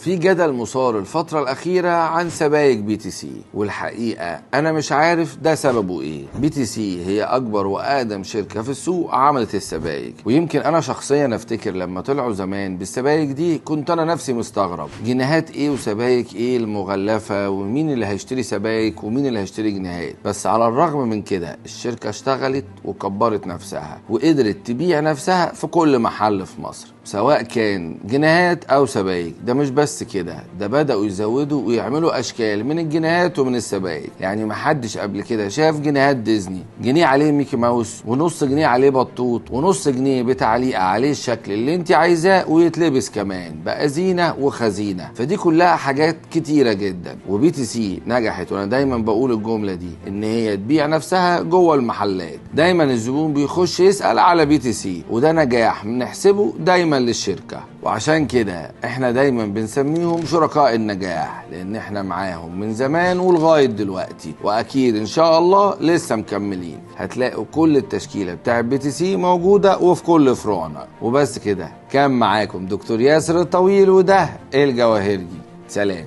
في جدل مثار الفترة الأخيرة عن سبائك BTC، والحقيقة أنا مش عارف ده سببه إيه. BTC هي أكبر وأقدم شركة في السوق عملت السبائك، ويمكن أنا شخصيا أفتكر لما طلعوا زمان بالسبائك دي كنت أنا نفسي مستغرب، جنيهات إيه وسبائك إيه المغلفة، ومين اللي هيشتري سبائك ومين اللي هيشتري جنيهات. بس على الرغم من كده الشركة اشتغلت وكبرت نفسها وقدرت تبيع نفسها في كل محل في مصر، سواء كان جنيهات أو سبائك. ده مش بس كده، ده بدأوا يزودوا ويعملوا أشكال من الجنيهات ومن السبائك. يعني محدش قبل كده شاف جنيهات ديزني، جنيه عليه ميكي ماوس ونص جنيه عليه بطوط ونص جنيه بتعليقة عليه الشكل اللي انت عايزاه ويتلبس كمان، بقى زينة وخزينة. فدي كلها حاجات كتيرة جدا، و BTC نجحت. وانا دايما بقول الجملة دي، ان هي تبيع نفسها جوه المحلات. دايما الزبون بيخش يسأل على BTC، وده نجاح بنحسبه دايما للشركة. وعشان كده احنا دايما بنسميهم شركاء النجاح، لان احنا معاهم من زمان ولغاية دلوقتي، واكيد ان شاء الله لسه مكملين. هتلاقوا كل التشكيلة بتاع BTC موجودة وفي كل فروعنا. وبس كده، كان معاكم دكتور ياسر الطويل، وده الجواهرجي. سلام.